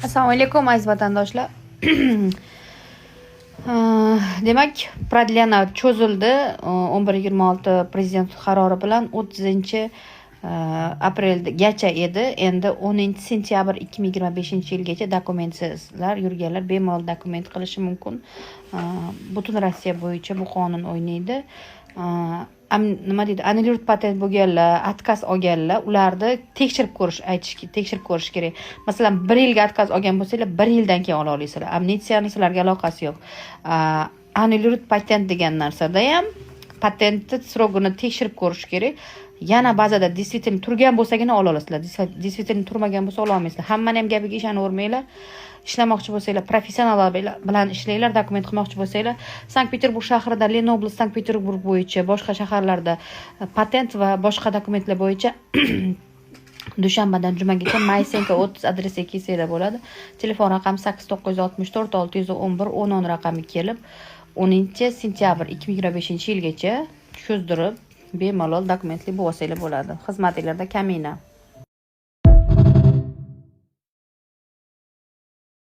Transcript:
Assalomu alaykum, aziz vatandoshlar. Demak, продлена cho'zildi 11.26 prezident qarori bilan 30 aprelgacha edi. Endi 10 sentyabr 2025-yilgacha dokumentsizlar yurganlar bemalol dokument qilishi mumkin. Butun Rossiya bo'yicha bu qonun o'ynaydi. Nima deydi, аннулировать patent bo'lganlar, отказ olganlar, ularni tekshirib ko'rish, aytish, tekshirib ko'rish kerak. Masalan, bir yilga отказ olgan bo'lsanglar, bir yildan keyin ola olasizlar. Amnistiyani sizlarga aloqasi yo'q. Аннулировать patent degan narsada ham patentni срок ini tekshirib ko'rish kerak. Yana ba'zida действительно turgan bo'lsagina ola olasizlar, действительно turmagan bo'lsa, ola olmaysizlar. Hammani ham gapiga ishonavermanglar. Ishlamoqchi bo'lsanglar, professionallar bilan ishlanglar. Dokument qilmoqchi bo'lsanglar, Sankt Peterburg shahrida, Lenoblast, Sankt Peterburg bo'yicha, boshqa shaharlarda patent va boshqa dokumentlar bo'yicha dushanbadan jumagacha Maysenko 30 adresiga kelsanglar bo'ladi. Telefon raqami 8 964 611 10 10 raqamiga kelib, 10 sentyabr 2025-yilgacha cho'zdirib, bemalol dokumentli bo'lib olsanglar bo'ladi. Xizmatinglarda kamina.